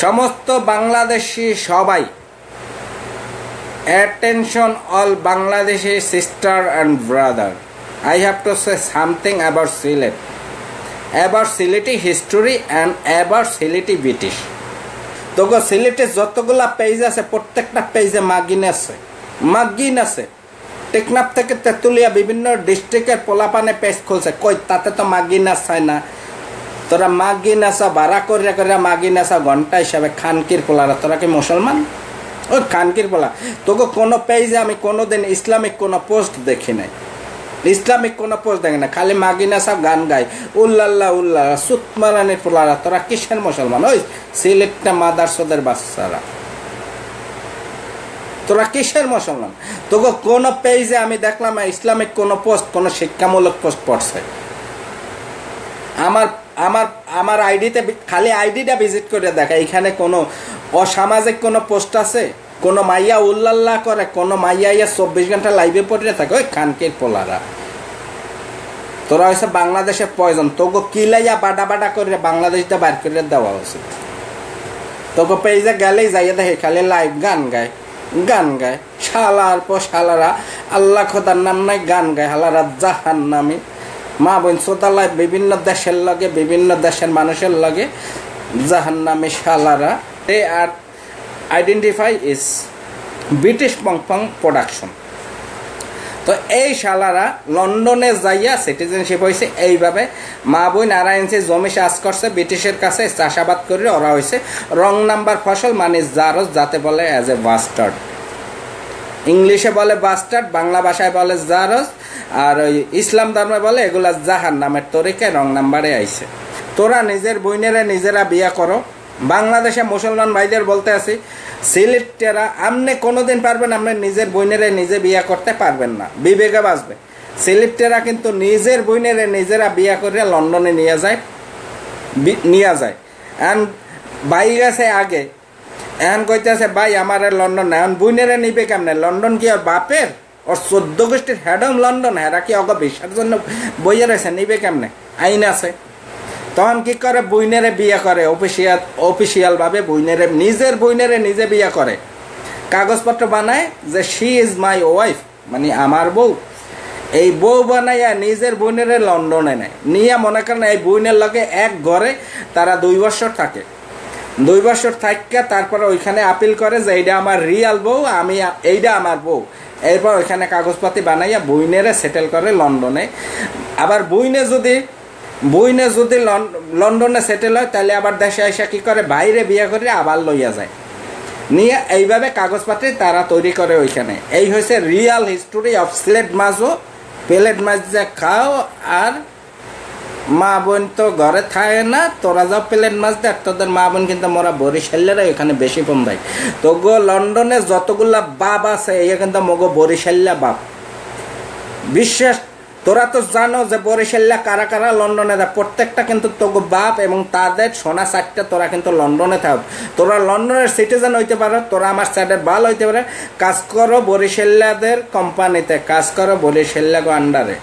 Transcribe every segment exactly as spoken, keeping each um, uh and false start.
সমস্ত বাংলাদেশি সবাই, attention all Bangladeshi sister and brother, I have to say something about Sylhet, about Sylheti history and about Sylheti British. তোগো সিলেটে যতগুলা পেজ আছে, প্রত্যেকটা পেজে মাগিন আছে, মাগিন আছে। টেকনাফ থেকে তেঁতুলিয়া বিভিন্ন ডিস্ট্রিক্টের পোলাপানে পেজ খুলছে, কই তাতে তো মাগিন আছে না। তোরা মাগিন আছে, ভাড়া করে করে মাগিন আছে, ঘন্টা হিসাবে। খানকির পোলারা, তোরা কি মুসলমান? ও খানকির পোলা, তোকে কোনো পেজে আমি কোনোদিন ইসলামিক কোনো পোস্ট দেখি নাই, ইসলামিক কোনো পোস্ট দেখি না, খালি মাগিন আছে, গান গায়, উল্লাল্লাহ উল্লাল্লাহ। সুতমারানির পোলারা, তোরা কিসের মুসলমান? ওই সিলেটটা মাদারচোদের বাচ্চারা, তোরা কিসের মুসলমান? তোকে কোনো পেজে আমি দেখলাম না ইসলামিক কোনো পোস্ট, কোনো শিক্ষামূলক পোস্ট পড়ছে। আমার আমার আমার আইডিতে বি- খালি আইডিটা ভিজিট করে দেখা, এখানে কোনো অসামাজিক কোনো পোস্ট আছে? কোনো মাইয়া উল্লাল্লাহ করে, কোনো মাইয়া ইয়া চব্বিশ ঘন্টা লাইভে পড়ে থাকে? ওই খানকির পোলারা, তোরা হইছে বাংলাদেশে পয়জন। তোকে কিলাইয়া বাডা বাডা করে বাংলাদেশ দিয়ে বার করে দেওয়া উচিত। তোকে পেজে গেলেই যাইয়া দেখে খালি লাইভ গান গায়, গান গায়। শালার পো শালারা, আল্লাহ খোদার নাম নাই, গান গায় হালারা জাহান্নামী। মা বোন চোদালায় বিভিন্ন দেশের লগে, বিভিন্ন দেশের মানুষের লগে, জাহান্নামী শালারা। They are identify is British Pong Pong Production। তো এই শালারা লন্ডনে যাইয়া সিটিজেনশিপ হইছে এইভাবে। মা বোন আড়াই ইঞ্চি জমি চাষ করছে ব্রিটিশের কাছে, চাষাবাদ করে ওরা হইছে রং নাম্বার ফসল, মানে জারজ, যাতে বলে অ্যাজ এ বাস্টার্ড। ইংলিশে বলে বাস্টার্ড, বাংলা ভাষায় বলে জারজ, আর ওই ইসলাম ধর্মে বলে এগুলা জাহান্নামের তরিকায় রং নাম্বারে আইছে। তোরা নিজের বইনেরে নিজেরা বিয়া করো। বাংলাদেশে মুসলমান ভাইদের বলতে আছি, সিলেটেরা, আপনি কোনোদিন পারবেন, আপনি নিজের বইনেরে নিজে বিয়া করতে পারবেন না, বিবেকে বাঁচবে। সিলেটেরা কিন্তু নিজের বইনেরে নিজেরা বিয়া করে লন্ডনে নিয়ে যায়, বি- নিয়ে যায়। এখন ভাই গেছে আগে, এখন কইতেছে, "ভাই, আমার লন্ডন না।" এখন বইনেরে নিবে কেমনে? লন্ডন কি ওর বাপের? ওর চোদ্দ গোষ্ঠীর হেডম লন্ডন, হেরা কি অগ ভিসার জন্য বইয়া রয়েছে? নিবে কেমনে? আইন আছে। তখন কি করে? বইনেরে বিয়ে করে, অফিসিয়াল, অফিসিয়াল ভাবে বইনেরে, নিজের বইনেরে নিজে বিয়ে করে, কাগজপত্র বানায় যে she is my wife, মানে আমার বউ। এই বউ বানাইয়া নিজের বইনেরে লন্ডনে নেয়, নিয়ে মনে করেন এই বইনের লগে এক ঘরে তারা দুই বছর থাকে। দুই বছর থাকিয়া তারপরে ওইখানে আপিল করে যে এইটা আমার রিয়াল বউ, আমি, এইটা আমার বউ। এরপর ওইখানে কাগজপাতি বানাইয়া বইনেরে সেটেল করে লন্ডনে। আবার বইনে যদি, বইনে যদি লন- লন্ডনে সেটেল হয়, তাহলে আবার দেশে আইসা কি করে? বাইরে বিয়ে করে আবার লইয়া যায়, নিয়ে এইভাবে কাগজপাতি তারা তৈরি করে ওইখানে। এই হয়েছে real history of সিলেট মাজো। প্লেট মাছ যে খাও আর মা বোন তো ঘরে থাকে না, তোরা যাও প্লেট মাছ দেখ। তোদের মা বোন কিন্তু মোরা বরিশালেরাই ওখানে বেশি ফোন দেয়। তো গো, লন্ডনে যতগুলা বাপ আছে, ইয়ে কিন্তু মগো বরিশাল্লা বাপ। বিশ্বাস, তোরা তো জানো যে বরিশাল্লা কারা কারা লন্ডনে দেয়, প্রত্যেকটা কিন্তু তোগো বাপ এবং তাদের সোনা চারটা। তোরা কিন্তু লন্ডনে থাকো, তোরা লন্ডনের সিটিজেন হইতে পারো, তোরা আমার স্যারের বাল হইতে পারে, কাজ করো বরিশাল্লাদের কোম্পানিতে, কাজ করো বরিশাল্লাগো আন্ডারে।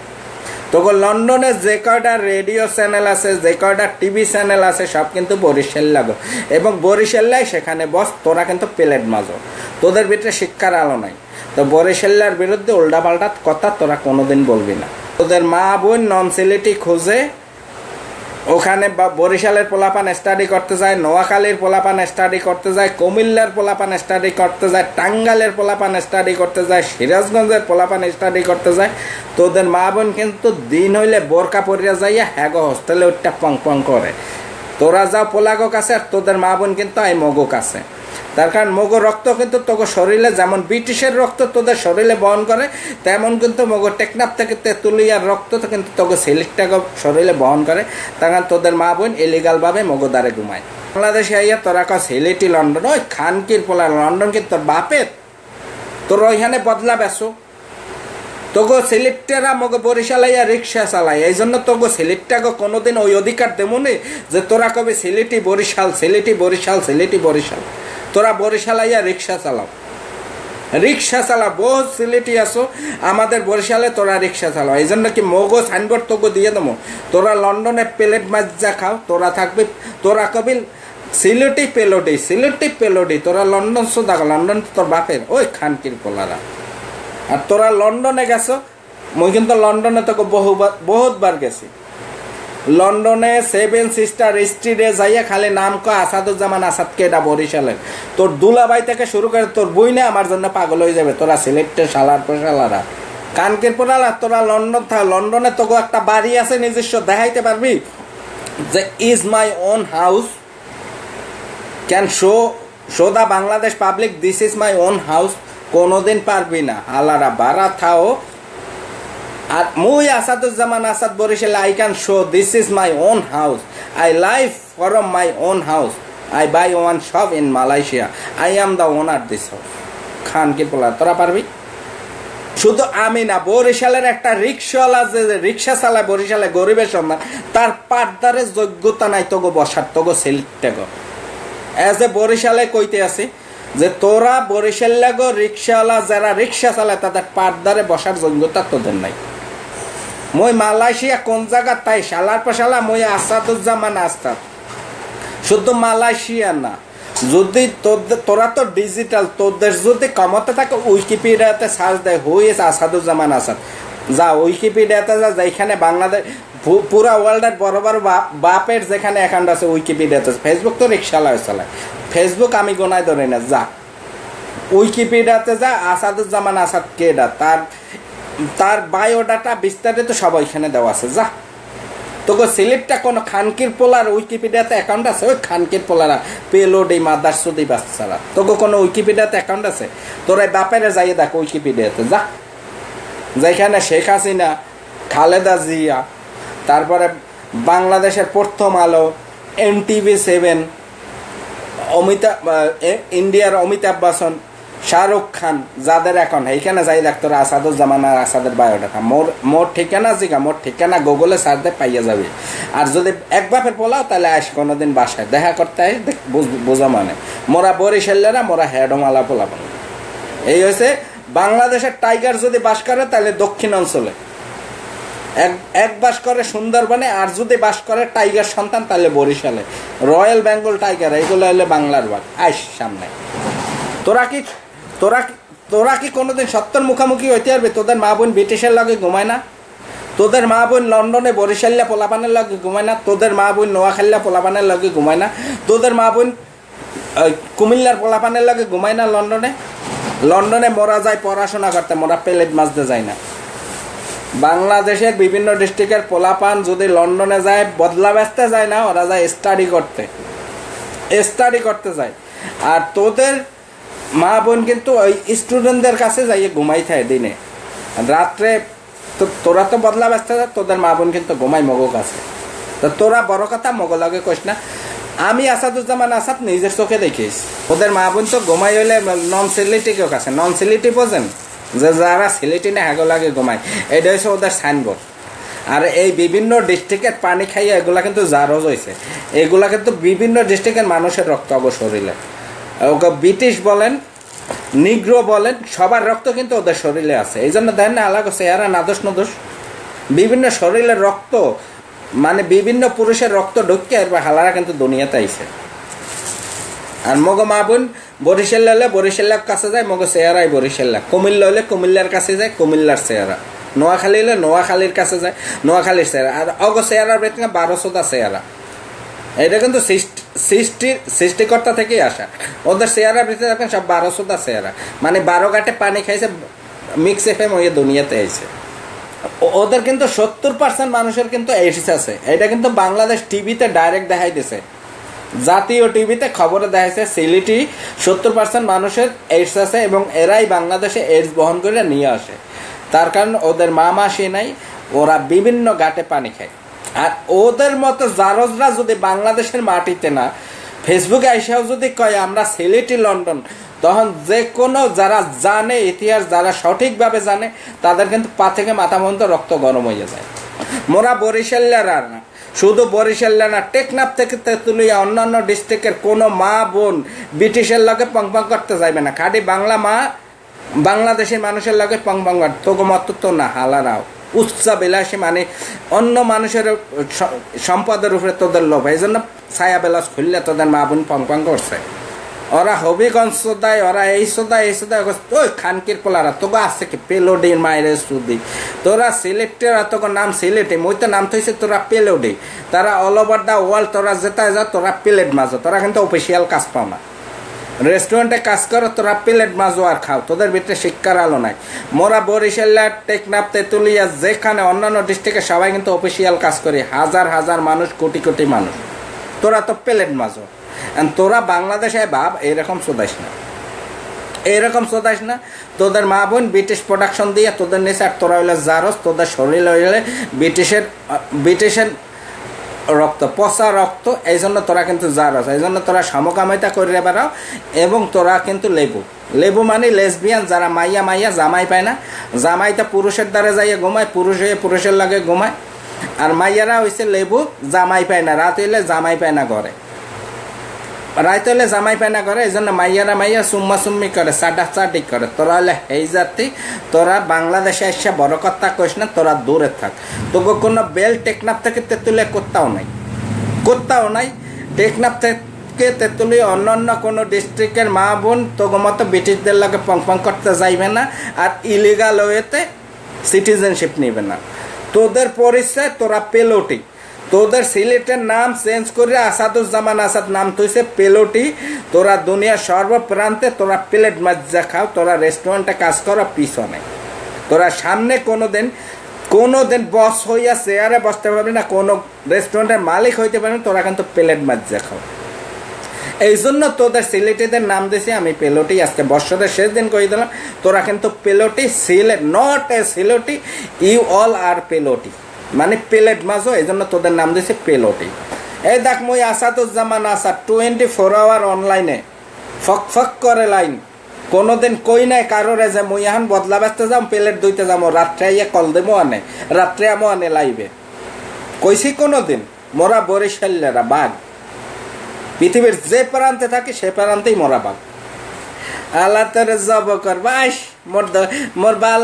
তোকে লন্ডনে যে কয়টা রেডিও চ্যানেল আছে, যে কয়টা টিভি চ্যানেল আছে, সব কিন্তু বরিশাল্লাগো। এবং বরিশাল্লাই সেখানে বস, তোরা কিন্তু প্লেট মাজো, তোদের ভিতরে শিক্ষার আলো নাই। তো বরিশাল্লার বিরুদ্ধে উল্টাপাল্টা কথা তোরা কোনোদিন বলবি না। তোদের মা বোন নন সিলেটি খুঁজে ওখানে বা-, বরিশালের পোলাপান স্টাডি করতে যায়, নোয়াখালীর পোলাপান স্টাডি করতে যায়, কুমিল্লার পোলাপান স্টাডি করতে যায়, টাঙ্গাইলের পোলাপান স্টাডি করতে যায়, সিরাজগঞ্জের পোলাপান স্টাডি করতে যায়। তোদের মা বোন কিন্তু দিন হইলে বোরকা পরিয়া যাইয়া হ্যাগো হোস্টেলে উঠটা পং পং করে। তোরা যাও পোলাগো কাছে, আর তোদের মা বোন কিন্তু আই মগো কাছে। তার কারণ মগো রক্ত কিন্তু তোকে শরীরে, যেমন ব্রিটিশের রক্ত তোদের শরীরে বহন করে, তেমন কিন্তু মগো টেকনাফ থেকে তেঁতুলিয়ার রক্ত তো কিন্তু তোকে সিলেটটাকে শরীরে বহন করে। তার কারণ তোদের মা বোন ইলিগাল ভাবে মগো দ্বারে ঘুমায়। বাংলাদেশে আইয়া তোরা কস সিলেটি লন্ডন, ওই খানকির পোলা, লন্ডন কি তোর বাপের? তোর ওইখানে বদলা বেসো। তোগো সিলেটেরা মগো বরিশাল আইয়া রিক্সা চালায়, এই জন্য তোগো সিলেটটাকে কোনোদিন ওই অধিকার দেবো নি যে তোরা কবে সিলেটি বরিশাল, সিলেটি বরিশাল, সিলেটি বরিশাল। তোরা বরিশাল আইয়া রিক্সা চালাও, রিক্সা চালা, বহুত সিলেটি আছো আমাদের বরিশালে, তোরা রিক্সা চালাও। এই জন্য কি মগো সাইনবোর্ড তোগো দিয়ে দেবো, তোরা লন্ডনে প্লেট মাছ যা খাও, তোরা থাকবে, তোরা কবি সিলেটি পেলোডি, সিলেটি পেলোডি, তোরা লন্ডন সুদা, লন্ডন তো তোর বাপের, ওই খানকির পোলারা। আর তোরা লন্ডনে গেছো, মুই কিন্তু লন্ডনে তোকে বহুবার, বহুত বার গেছি। লন্ডনে সেভেন সিস্টার স্ট্রিটে যাইয়া খালি নাম কয় আসাদুজ্জামান আসাদ কেডা বরিশালের। তোর দুলাভাই থেকে শুরু করে তোর বইনে আমার জন্য পাগল হয়ে যাবে। তোরা সিলেটের শালার পোশালারা, খানকির পোলারা, তোরা লন্ডন থাক, লন্ডনে তোকে একটা বাড়ি আছে নিজস্ব, দেখাইতে পারবি যে is my own house, can show, show the Bangladesh public this is my own house? কোনোদিন পারবি না, হালারা বারা থাও। আর মুই আসাদুজ্জামান আসাদ Barishal, I can show this is my own house, I live from my own house, I buy one shop in Malaysia, I am the owner this house। খানকির পোলা, তোরা পারবি? শুধু আমি না, বরিশালের একটা রিক্সাওয়ালা যে রিক্সা চালায় বরিশালে গরিবের সন্তান, তার পার্দারে যোগ্যতা নাই তোগো বসার, তোগো সিলেটে গো। এজ এ বরিশালে কইতে আছি যে তোরা বরিশাল লাগো রিক্সাওয়ালা, যারা রিক্সা চালায় তাদের পার্দারে বসার যোগ্যতা তোদের নাই। মই মালয়েশিয়া কোন জায়গা তাই শালার পাশালা, মই আসাদুজ্জামান আস্তাদ। শুধু মালয়েশিয়া না, যদি তোদের, তোরা তো ডিজিটাল, তোদের যদি ক্ষমতা থাকে উইকিপিডিয়াতে সার্চ দেয়, হু ইজ আসাদুজ্জামান আসাদ, যা উইকিপিডিয়াতে যা, যেখানে বাংলাদেশ পু-, পুরা ওয়ার্ল্ডের বড় বড় বা-, বাপের যেখানে অ্যাকাউন্ট আছে উইকিপিডিয়াতে, ফেসবুক তো রিক্সাওয়ালা চালায়, ফেসবুক আমি গোনায় ধরি না, যা উইকিপিডিয়াতে যা, আসাদুজ্জামান আসাদ কেডা, তার, তার বায়োডাটা বিস্তারিত সব ওইখানে দেওয়া আছে, যা। তোকে সিলেটটা কোনো খানকির পোলার উইকিপিডিয়াতে অ্যাকাউন্ট আছে? ওই খানকির পোলারা, পেলোডি, মাদারসুদি বাচ্চারা, তোকে কোনো উইকিপিডিয়াতে অ্যাকাউন্ট আছে? তোর এই বাপেরে যাইয়ে দেখ উইকিপিডিয়াতে, যা। যেখানে শেখ হাসিনা, খালেদা জিয়া, তারপরে বাংলাদেশের প্রথম আলো, এনটিভি সেভেন, অমিতাভ, আহ, এ-, ইন্ডিয়ার অমিতাভ বচ্চন, শাহরুখ খান, যাদের অ্যাকাউন্ট, এইখানে যাই দেখ তোরা আসাদুজ্জামান আর আসাদের বায়োডাটা। মোর, মোর ঠিকানা জিগা, মোর ঠিকানা গুগলে সার্চ দে, পাইয়া যাবি। আর যদি এক বাপের পোলাও, তাহলে আইস কোনোদিন বাসায় দেখা করতে আইস, দেখ, বুঝ-, বুঝা মানে। মোরা বরিশালেরা, মোরা হেডমালা পোলাপান। এই হয়েছে বাংলাদেশের টাইগার যদি বাস করে, তাহলে দক্ষিণ অঞ্চলে। এক, এক বাস করে সুন্দরবনে, আর যদি বাস করে টাইগার সন্তান, তাহলে বরিশালে। রয়্যাল বেঙ্গল টাইগার, এইগুলো হইলে বাংলার বাঘ। আইস সামনে। তোরা কি, তোরা কি, তোরা কি কোনোদিন সত্যর মুখামুখি হইতে পারবে? তোদের মা বোন ব্রিটিশের লগে ঘুমায় না? তোদের মা বোন লন্ডনে বরিশাল্লা পোলাপানের লগে ঘুমায় না? তোদের মা বোন নোয়াখাল্লা পোলাপানের লগে ঘুমায় না? তোদের মা বোন, আহ, কুমিল্লার পোলাপানের লগে ঘুমায় না লন্ডনে? লন্ডনে মোরা যায় পড়াশোনা করতে, মোরা প্লেট মাজতে যাই না। বাংলাদেশের বিভিন্ন ডিস্ট্রিক্টের পোলাপান যদি লন্ডনে যায়, বদলা বেচতে যায় না, ওরা যায় স্টাডি করতে, স্টাডি করতে যায়। আর তোদের মা বোন কিন্তু ওই স্টুডেন্টদের কাছে যাইয়ে ঘুমাই থাকে দিনে, রাত্রে তো তোরা তো বদলা বেচতে যা, তোদের মা বোন কিন্তু ঘুমাই মগো কাছে। তো তোরা বড় কথা মগো লগে কইস না। আমি আসাদুজ্জামান আসাদ নিজের চোখে দেখিস, ওদের মা বোন তো ঘুমাই হইলে নন সিলেটি কেউ কাছে, নন সিলেটি বোঝেন, যে যারা সিলেটি না, হেগো লাগে ঘুমায়। এটা হচ্ছে ওদের সাইনবোর্ড। আর এই বিভিন্ন ডিস্ট্রিক্টের পানি খাইয়া এগুলা কিন্তু জারজ হইছে, এগুলা কিন্তু বিভিন্ন ডিস্ট্রিক্টের মানুষের রক্ত অগো শরীরে। ওকে ব্রিটিশ বলেন, নিগ্রো বলেন, সবার রক্ত কিন্তু ওদের শরীরে আছে। এই জন্য দেন না আলাগো চেহারা নাদোষ নদোষ, বিভিন্ন শরীরের রক্ত, মানে বিভিন্ন পুরুষের রক্ত ঢুকিয়ে এরপর হালারা কিন্তু দুনিয়াতে আইছে। আর মগো মা বোন বরিশাল হলে বরিশাল্লার কাছে যায়, মগো চেহারাই বরিশাল্লা, কুমিল্লা হলে কুমিল্লার কাছে যায়, কুমিল্লার চেহারা, নোয়াখালী হলে নোয়াখালীর কাছে যায়, নোয়াখালীর চেহারা। আর অগো চেহারার বেতনে বারো চোদ্দ চেহারা। এটা কিন্তু সৃষ্টি, সৃষ্টির, সৃষ্টিকর্তা থেকেই আসা। ওদের চেহারার ভিতরে দেখেন সব বারো চোদ্দ চেহারা, মানে বারো ঘাটে পানি খাইছে, মিক্স এফএম হয়ে দুনিয়াতে আইছে। ও-, ওদের কিন্তু সত্তর পার্সেন্ট মানুষের কিন্তু এইডস আছে। এটা কিন্তু বাংলাদেশ টিভিতে ডাইরেক্ট দেখাই দিছে, জাতীয় টিভিতে খবরে দেখাইছে সিলেটি সত্তর পার্সেন্ট মানুষের এইডস আছে এবং এরাই বাংলাদেশে এইডস বহন করে নিয়ে আসে। তার কারণ ওদের মা মাসি নাই, ওরা বিভিন্ন ঘাটে পানি খায়। আর ওদের মতো জারজরা যদি বাংলাদেশের মাটিতে না, ফেসবুকে আইসাও যদি কয় আমরা সিলেটি লন্ডন, তখন যে কোনো যারা জানে ইতিহাস, যারা সঠিকভাবে জানে, তাদের কিন্তু পা থেকে মাথা পর্যন্ত রক্ত গরম হয়ে যায়। মোরা বরিশাল্লার আর না, শুধু বরিশাল্লা না, টেকনাফ থেকে তেঁতুলিয়া, অন্যান্য ডিস্ট্রিক্টের কোনো মা বোন ব্রিটিশের লগে পং পং করতে যাইবে না। খাঁটি বাংলা মা বাংলাদেশের মানুষের লগে পং পং কর, তোগো মত তো না হালারাও। উচ্চাভিলাষী, মানে অন্য মানুষের স-, সম্পদের উপরে তোদের লোভ, এই জন্য ছায়া ব্লাউজ খুললে তোদের মা বোন পং পং করছে। ওরা হবিগঞ্জ চোদায়, ওরা এই চোদায়, এই চোদায়, ওই খানকির পোলারা, তোকে আছে কি পেলোডির মায়ের সুদি? তোরা সিলেটের, তোকে নাম সিলেটি, মই তো নাম থইছে তোরা পেলোডি। তারা all over the world, তোরা যেতায় যা, তোরা প্লেট মাজো, তোরা কিন্তু অফিসিয়াল কাজ পাও না। রেস্টুরেন্টে কাজ করো, তোরা প্লেট মাজো আর খাও, তোদের ভিতরে শিক্ষার আলো নাই। মোরা বরিশাল্লা, টেকনাফ, তেঁতুলিয়া, যেখানে অন্যান্য ডিস্ট্রিক্টে সবাই কিন্তু অফিসিয়াল কাজ করি, হাজার হাজার মানুষ, কোটি কোটি মানুষ। তোরা তো প্লেট মাজো। And তোরা বাংলাদেশে বাপ, এইরকম চোদাইস না, এইরকম চোদাইস না। তোদের মা বোন ব্রিটিশ প্রোডাকশন দিয়ে তোদের নিচে, আর তোরা হইলে জারস, তোদের শরীর হইলে ব্রিটিশের, আহ, ব্রিটিশের রক্ত, পচা রক্ত, এই জন্য তোরা কিন্তু জারস, এই জন্য তোরা সমকামিতা করে বেড়াও। এবং তোরা কিন্তু লেবু, লেবু মানে লেসবিয়ান, যারা মাইয়া মাইয়া জামাই পায় না, জামাইতে পুরুষের দ্বারে যাইয়া ঘুমায়, পুরুষ হয়ে পুরুষের লগে ঘুমায়। আর মাইয়ারা হইছে লেবু, জামাই পায় না, রাত হইলে জামাই পায় না ঘরে, রাত হইলে জামাই পায় না ঘরে, এই জন্য মাইয়ারা মাইয়া চুম্মা চুম্মি করে, চাটা চাটি করে। তোরা হইলে এই জাতি, তোরা বাংলাদেশে এসে বড় কথা কইস না, তোরা দূরে থাক। তোকে কোনো বেল টেকনাফ থেকে তেঁতুলিয়া কোথাও নাই, কোথাও নাই। টেকনাফ থেকে তেঁতুলিয়া অন্য অন্য কোনো ডিস্ট্রিক্টের মা বোন তোকে মতো ব্রিটিশদের লগে পং পং করতে যাইবে না, আর ইলিগাল ওয়েতে সিটিজেনশিপ নিবে না। তোদের পরিচয় তোরা পেলোটি, তোদের সিলেটের নাম চেঞ্জ করে আসাদুজ্জামান আসাদ নাম থইছে পেলোটি। তোরা দুনিয়ার সর্বপ্রান্তে তোরা প্লেট মাজা খাও, তোরা রেস্টুরেন্টে কাজ করো পিছনে। তোরা সামনে কোনোদিন, কোনোদিন বস হইয়া চেয়ারে বসতে পারবি না, কোনো রেস্টুরেন্টের মালিক হইতে পারবি না, তোরা কিন্তু প্লেট মাজা খাও। এই জন্য তোদের সিলেটিদের নাম দিছি আমি পেলোটি। আজকে বৎসরের শেষ দিন কই দিলাম, তোরা কিন্তু পেলোটি, Sylhet, not a Sylheti, you all are পেলোটি, মানে প্লেট মাজো, এই জন্য তোদের নাম দিছি পেলোটি। এই দেখ, মুই আসাদুজ্জামান আসাদ, টোয়েন্টি ফোর আওয়ার অনলাইনে ফক ফক করে লাইন। কোনোদিন কই নাই কারোরে যে মুই এখন বদলা বেচতে যাম, প্লেট ধুইতে যাবো, রাত্রে আইয়া কল দেবো আনে, রাত্রে আমো আনে লাইভে। কইছি কোনোদিন? মোরা বরিশাল্লারা বাঘ, পৃথিবীর যে প্রান্তে থাকি সে প্রান্তেই মোরা বাঘ। আল্লাহ তোরে জব কর, বাইশ। মোর দ-, মোর বাল,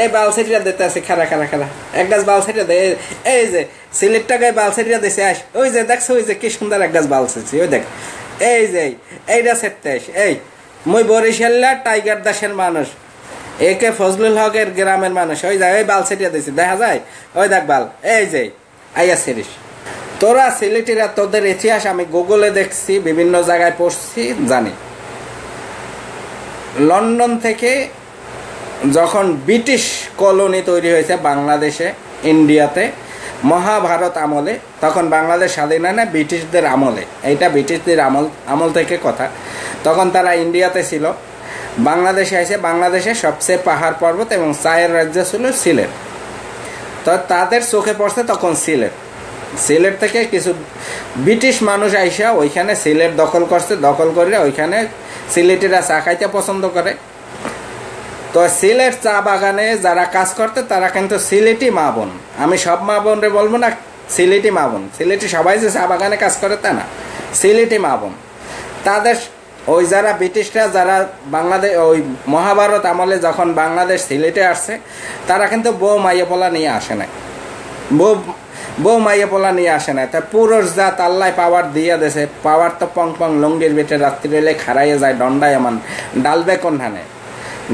এই বাল সেটিরা দিতে আছে, খারা, খারা, খারা। এক গাছ বাল সেটিরা দে, এই, এই যে, সিলেট টাকায় বাল সেটিরা দিছে, আস। ওই যে, দেখছো, ওই যে, কি সুন্দর এক গাছ বাল সেটছি, ওই দেখ। এই যে, এইটা সেটতে আস, এই। মুই বরিশাল্লা টাইগার দাসের মানুষ। এ কে ফজলুল হকের গ্রামের মানুষ, ওই যায়, ওই বাল সেটিরা দিছে, দেখা যায়? ওই দেখ বাল, এই যে, আইয়া সিরিস। তোরা সিলেটিরা তোদের ইতিহাস আমি গুগলে দেখছি, বিভিন্ন জায়গায় পড়ছি, জানি। লন্ডন থেকে যখন ব্রিটিশ কলোনি তৈরি হয়েছে বাংলাদেশে, ইন্ডিয়াতে, মহাভারত আমলে, তখন বাংলাদেশ স্বাধীন হয় না, ব্রিটিশদের আমলে, এইটা ব্রিটিশদের আমল, আমল থেকে কথা। তখন তারা ইন্ডিয়াতে ছিল, বাংলাদেশে এসে বাংলাদেশে সবচেয়ে পাহাড় পর্বত এবং চায়ের রাজ্য ছিল সিলেট। তো তাদের চোখে পড়ছে তখন সিলেট। সিলেট থেকে কিছু ব্রিটিশ মানুষ আইসা ওইখানে সিলেট দখল করছে, দখল করে ওইখানে সিলেটিরা চা খাইতে পছন্দ করে। তো সিলেট চা বাগানে যারা কাজ করতে, তারা কিন্তু সিলেটি মা বোন, আমি সব মা বোনরে বলবো না, সিলেটি মা বোন, সিলেটি সবাই যে চা বাগানে কাজ করে তা না, সিলেটি মা বোন। তাদের ওই যারা ব্রিটিশরা, যারা বাংলাদেশ, ওই মহাভারত আমলে যখন বাংলাদেশ সিলেটে আসছে, তারা কিন্তু বউ মাইয়া পোলা নিয়ে আসে নাই, বউ, বউ মাইয়া পোলা নিয়ে আসে নাই। তা পুরুষ জাত আল্লাহ পাওয়ার দিয়ে দেছে, পাওয়ার তো পং পং লুঙ্গির ভিতরে রাত্রি হইলে খাড়াইয়ে যায়, ডন্ডায় এমন ডালবে কোনখানে?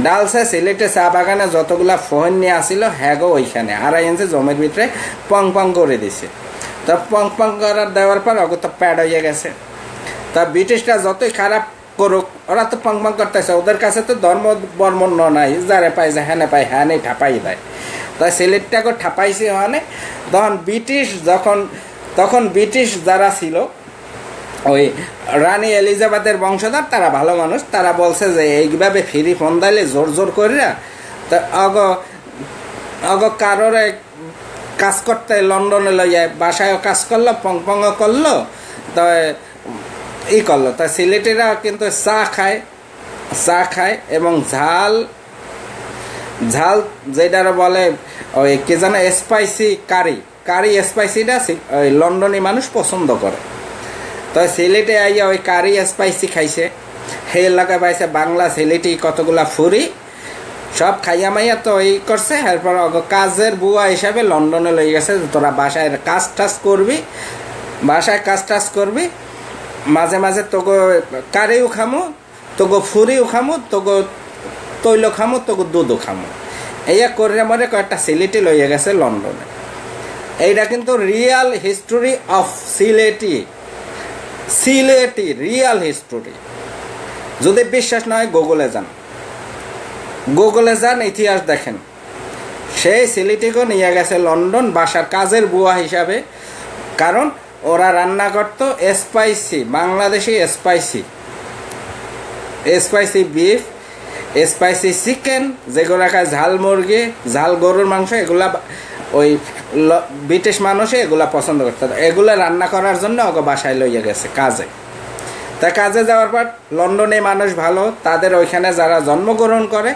ডালসে সিলেটে চা বাগানে যতগুলা ফোহন নিয়ে আসিল, হ্যাগো ওইখানে আড়াই ইঞ্চি জমির ভিতরে পং পং করে দিছে। তা পং পং করার দেওয়ার পর ওগো তো প্যাড হয়ে গেছে। তা ব্রিটিশরা যতই খারাপ করুক, ওরা তো পং পং করতেছে, ওদের কাছে তো ধর্ম বর্মন নাই, যারে পায় যে হ্যানে পায় হ্যানে ঠাপাই দেয়। তাই সিলেটটাকে ঠাপাইছে ওখানে। তখন ব্রিটিশ যখন, তখন ব্রিটিশ যারা ছিল, ওই রানী এলিজাবেথের বংশধর, তারা ভালো মানুষ, তারা বলছে যে এইভাবে ফিরি ফন্দাইলে জোর জোর করিয়া, তা অগ, অগ কারোরে কাজ করতে লন্ডনে লইয়া বাসায়ও কাজ করলো, পং পংও করলো, তো ই করলো। তা সিলেটিরা কিন্তু চা খায়, চা খায় এবং ঝাল, ঝাল যেটারে বলে ওই কি যেন স্পাইসি কারি, কারি স্পাইসিটা সি-, ওই লন্ডনি মানুষ পছন্দ করে। তো সিলেটে আইয়া ওই কারি স্পাইসি খাইছে, হে এলাকায় পাইছে বাংলা সিলেটি কতগুলা ফুরি, সব খাইয়া মাইয়া তো ই করছে, এরপর অগো কাজের বুয়া হিসাবে লন্ডনে লই গেছে যে তোরা বাসায় কাজ টাজ করবি, বাসায় কাজ টাজ করবি, মাঝে মাঝে তোগো কারিও খামু, তোগো ফুরিও খামু, তোগো তৈল খামু, তোগো দুধও খামু। এইয়া করে মরে কয়েকটা সিলেটি লইয়া গেছে লন্ডনে। এইটা কিন্তু real history of Sylheti, Sylheti real history। যদি বিশ্বাস না হয় গুগলে যান, গুগলে যান, ইতিহাস দেখেন। সেই সিলেটিকে নিয়ে গেছে লন্ডন বাসার কাজের বুয়া হিসাবে, কারণ ওরা রান্না করতো spicy, Bangladeshi spicy, spicy beef, spicy chicken, যেগুলা খায় ঝাল মুরগি, ঝাল গরুর মাংস, এগুলা বা-, ওই ল-, ব্রিটিশ মানুষে এগুলা পছন্দ করতো। এগুলা রান্না করার জন্য ওকে বাসায় লইয়া গেছে কাজে। তা কাজে যাওয়ার পর লন্ডনে মানুষ ভালো, তাদের ওইখানে যারা জন্মগ্রহণ করে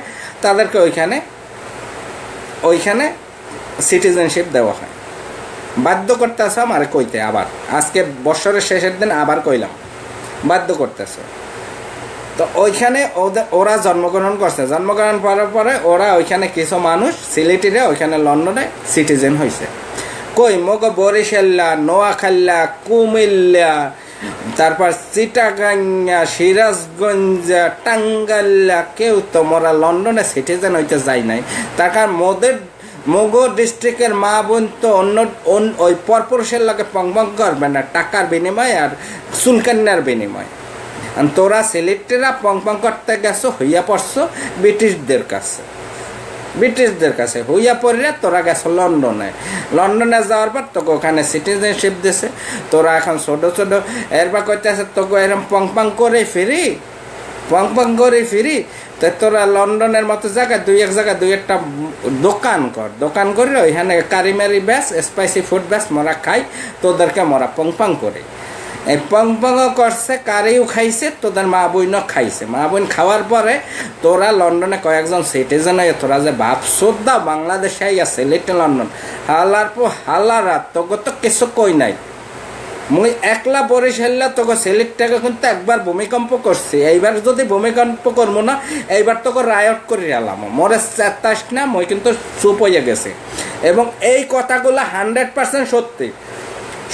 তাদেরকে ওইখানে, ওইখানে সিটিজেনশিপ দেওয়া হয়। বাধ্য করতে আছে আমার কইতে আবার, আজকে বছরের শেষের দিন আবার কইলাম, বাধ্য করতেছে। তো ওইখানে ওদের, ওরা জন্মগ্রহণ করছে, জন্মগ্রহণ করার পরে ওরা ওইখানে কিছু মানুষ সিলেটিরা ওইখানে লন্ডনে সিটিজেন হয়েছে। কই মগ বরিশাল্লা, নোয়াখাল্লা, কুমিল্লা, তারপর চিটাগাঙ্গা, সিরাজগঞ্জ, টাঙ্গাইল্লা, কেউ তো মোরা লন্ডনে সিটিজেন হইতে যাই নাই। তার কারণ মোদের মগ ডিস্ট্রিক্টের মা বোন তো অন্য, অন-, ওই পরপুরুষের লগে পংপং করবে না টাকার বিনিময়ে আর চুলকান্নার বিনিময়ে। আর তোরা সিলেটিরা পংপং করতে গেছো, হইয়া পড়ছো ব্রিটিশদের কাছে, ব্রিটিশদের কাছে হইয়া পড়িয়া তোরা গেছো লন্ডনে। লন্ডনে যাওয়ার পর তোকে ওখানে সিটিজেনশিপ দিছে, তোরা এখন ছোট ছোট। এরপর কইতেছে তোকে এরকম পংপং করে ফিরি, পংপং করে ফিরি। তো তোরা লন্ডনের মতো জায়গায় দুই এক জায়গায় দুই একটা দোকান কর, দোকান করে ওইখানে কারি মারি বেচ, স্পাইসি ফুড বেচ, মোরা খাই, তোদেরকে মোরা পংপং করে। এই পংপংও করছে, কারিও খাইছে, তোদের মা বইনও খাইছে। মা বইন খাওয়ার পরে তোরা লন্ডনে কয়েকজন সিটিজেন হয়ে তোরা যে ভাব শ্রদ্ধা বাংলাদেশে আইয়া সিলেটে লন্ডন, হালার পো হালারা, তোকে তো কিছু কই নাই। মুই একলা বরিশাল্লা তোকে সিলেটটাকে কিন্তু একবার ভূমিকম্প করছি, এইবার যদি ভূমিকম্প করবো না, এইবার তোকে রায়ট করে আলাম। মোরে চেতাস না, মই কিন্তু চুপ হইয়া গেছি। এবং এই কথাগুলো হান্ড্রেড পার্সেন্ট সত্যি।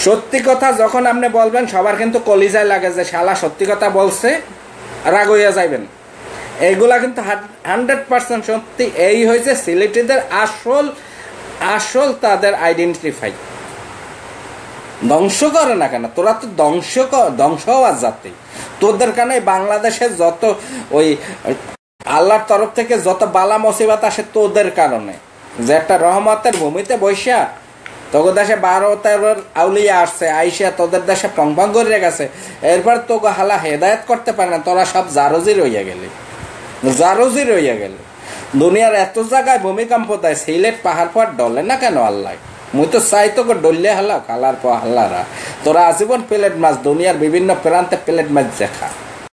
সত্যি কথা যখন আপনি বলবেন, সবার কিন্তু কলিজায় লাগে যে শালা সত্যি কথা বলছে, রাগ হইয়া যাইবেন। এইগুলা কিন্তু হান্ড্রেড পার্সেন্ট সত্যি। এই হয়েছে সিলেটিদের আসল, আসল তাদের আইডেন্টিফাই। ধ্বংস করে না কেন, তোরা তো ধ্বংস ক-, ধ্বংস হওয়ার জাতি। তোদের কারণে এই বাংলাদেশে যত ওই আল্লাহর তরফ থেকে যত বালা মুসিবত আসে তোদের কারণে, যে একটা রহমতের ভূমিতে বৈশা তোকে দেশে বারো তেরোর আউলিয়া আসছে, আইসা তোদের দেশে পংপং করে গেছে, এরপর তোকে হালা হেদায়েত করতে পারে না, তোরা সব জারুজি রইয়া গেলি, জারুজি রইয়া গেলি। দুনিয়ার এত জায়গায় ভূমিকম্প দেয়, সিলেট পাহাড় পাহাড় ডলে না কেন আল্লাহ? মুই তো চাই তোকে ডললে হালা, হালার পর হালারা। তোরা আজীবন প্লেট মাছ, দুনিয়ার বিভিন্ন প্রান্তে প্লেট মাছ দেখা।